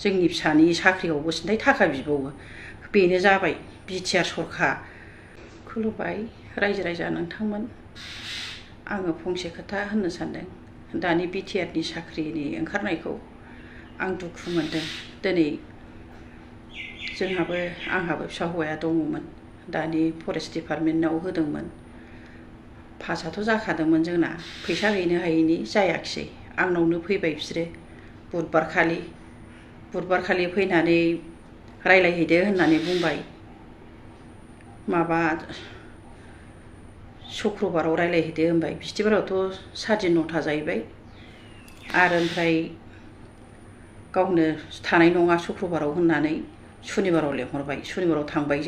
जोंनि फिसानि साख्रियावबो सिन्थाय थाखा बिबावो बेनो जाबाय बिटिआर सरखार। खुलुमबाय रायजो राजा नोंथांमोन। आङो फंसे खोथा होननो सानदों। दानि बिटिआरनि साख्रिनि ओंखारनायखौ आं दुखु मोनदों। दिनै आंहाबो फिसा हौवाया दङमोन। दानि फरेस्ट डिपार्टमेन्टआव होदोंमोन। पासआथ' जाखादोंमोन जोंना। फैसा हैनो हायैनि जायाखिसै। आंनावनो फैबाय बिसोरो बुधबारखालि फैनानै रायलायहैदो होननानै बुंबाय। शुक्रबाराव रायलायहैदो होनबाय। बिस्थिबारावथ' 9:30 जाहैबाय आरो ओमफ्राय गावनो थानाय नङा शुक्रबाराव होननानै सुनिबाराव लेंहरबाय। सुनिबाराव थांबाय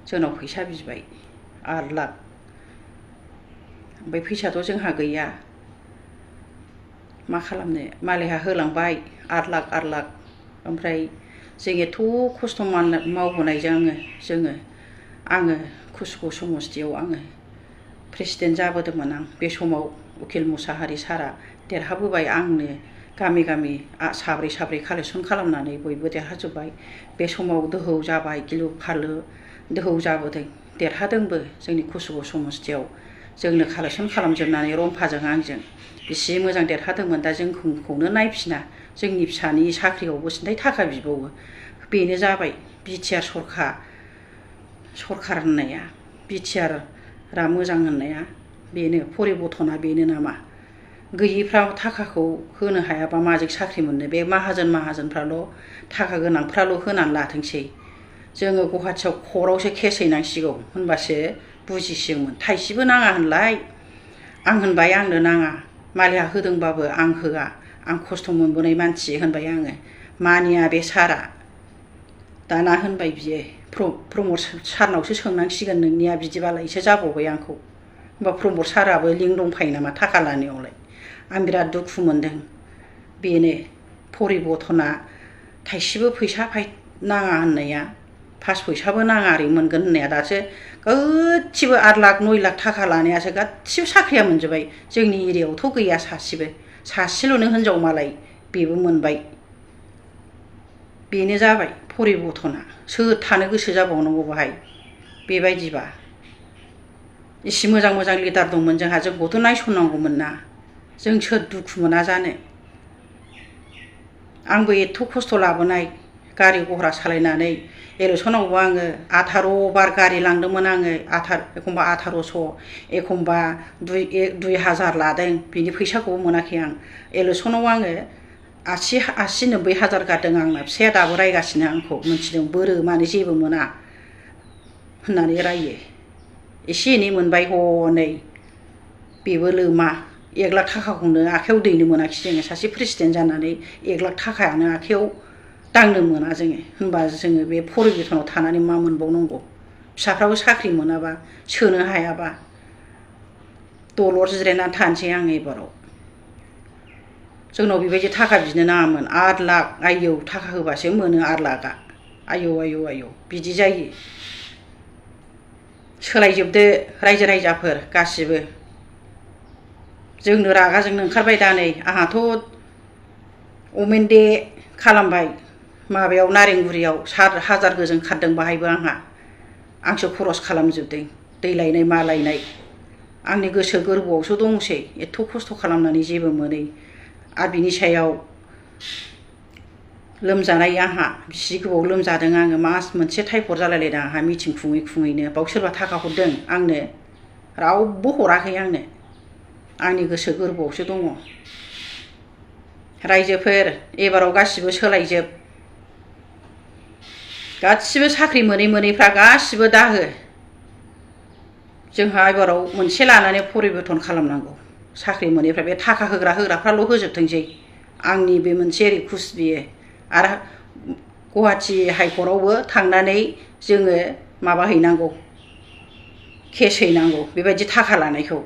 जोंनाव फैसा बिबाय 8 लाख। ओमफ्राय फैसाथ' जोंहा गैया। मा खालामनो मालायहा होलांबाय 8 लाख। ओमफ्राय जों एथ' खस्थ' मावबोनायजों आङो कुसुगाव समस्तियाव आङो प्रेसिडेन्ट जाबोदोंमोन। आं बे समाव उकिल मुसाहारि सारआ देरहाबोबाय। आंनो गामि साब्रै कालेक्सन खालामनानै बयबो देरहाजोब्बाय। बे समाव दोहौ जाबाय, गिलु फालु दोहौ जाबोदों। देरहादोंबो जोंनि कुसुगाव समस्तियाव। जोंनो कालेक्सन खालामजोबनानै रम्फाजों आंजों बेसे मोजां देरहादोंमोन। दा जोंखौनो नायफिना। जोंनि फिसानि साख्रियावबो सिन्थाय थाखा बिबावो बेनो जाबाय बिटिआर सरखार होननाया। बिटिआरआ मोजां होननाया बेनो, परिबर्तना बेनो नामा? गैयिफ्रा थाखाखौ होनो हायाबा माजों साख्रि मोननो? बे माहाजोनफ्राल' थाखा गोनांफ्राल' होनानै लाथोंसै। जोङो गुवाहाटियाव कर्टआवसो केस हैनांसिगौ होनबासो बुजिसिगौमोन। थाइसेबो नाङा होनलाय। आं होनबाय आंनो नाङा। मालाया होदोंबाबो आं होआ। आं खस्थ' मोनबोनाय मानसि होनबाय आङो। मानिया बे सारआ। दाना होनबाय बियो प्रमद सारनावसो सोंनांसिगोन नोंनिया बिदिबालायसो जाबावबाय आंखौ। होमबा प्रमद साराबो लिंक दंफायो नामा थाखा लानायावलाय? आं बिराद दुखु मोनदों। बेनो परिबर्तना थाइसेबो फैसा नाङा होननाया, 5 फैसाबो नाङा ओरै मोनगोन होननाया दासो गासिबो 8 लाख 9 लाख थाखा लानायासो गासिबो साख्रिया मोनजोब्बाय। जोंनि एरियायावथ' गैया सासेल'नो हिनजाव मालाय बेबो मोनबाय। बेनो जाबाय परिबर्तना। सोर थानो गोसो जाबावनांगौ बाहाय बेबायदिबा? इसे मोजां लिडार दंमोन जोंहा। जोंखौथ' नायसननांगौमोन ना। जों सोर दुखु मोना जानो? आंबो एथ' खस्थ' लाबोनाय गारि घरा सालायनानै इलेक्सनावबो आङो 18 बार गारि लांदोंमोन आङो। एखमबा 1800 एखमबा 2000 लादों। बिनि फैसाखौबो मोनाखै आं। इलेक्सनाव आङो 80-90 हाजार गारदों। आंना फिसाया दाबो रायगासिनो आंखौ। मिन्थिदों बोरो मानो जेबो मोना होननानै रायो। एसे एनै मोनबाय हनै बेबो लोमा। 1 लाख थाखाखौनो आखाइयाव दैनो मोनाखिसै जोङो। सासे प्रेसिडेन्ट जानानै 1 लाख थाखायानो आखाइयाव दांनो मोना जोङो। होनबा जोङो बे परिबर्तनाव थानानै मा मोनबावनांगौ? फिसाफ्राबो साख्रि मोनाबा, सोनो हायाबा दलर जिरायनानै थानोसै आं एबाराव। जोंनाव बेबायदि थाखा बिनो नाङामोन। 8 लाख आयौ थाखा होबासो मोनो 8 लाखआ। आयौ बिदि जायो। सोलायजोबदो रायजो राजाफोर गासिबो। जोंनो रागा जोंनो ओंखारबाय दा नै। आंहाथ' अमेन दे खालामबाय माबायाव नारेंगुरियाव 7,000 गोजों खारदों बाहायबो आंसो खरस खालामजोबदों। दै लायनाय मा लायनाय आंनि गोसो गोरबोआवसो दंसै। एथ' खस्थ' खालामनानै जेबो मोनै। आरो बिनि सायाव लोमजानाय आंहा बिसि गोबाव लोमजादों आङो। मास मोनसे टाइफड जालायलायदों आंहा मिटिं खुङै। बाव सोरबा थाखा हरदों आंनो? रावबो हराखै आंनो। आंनि गोसो गोरबोआवसो दङ। रायजोफोर एबाराव गासिबो सोलायजोब। गासिबो साख्रि मोनैफ्रा गासिबो दाहो। जोंहा एबाराव मोनसे लानानै परिबर्तन खालामनांगौ। साख्रि मोनैफ्रा बे थाखा होग्राफ्राल' होजोबथोंसै। आंनि बे मोनसे रिकुवेस्ट बियो। आरो गुवाहाटि हाइकर्टआवबो थांनानै जोङो माबा हैनांगौ, केस हैनांगौ बेबायदि थाखा लानायखौ।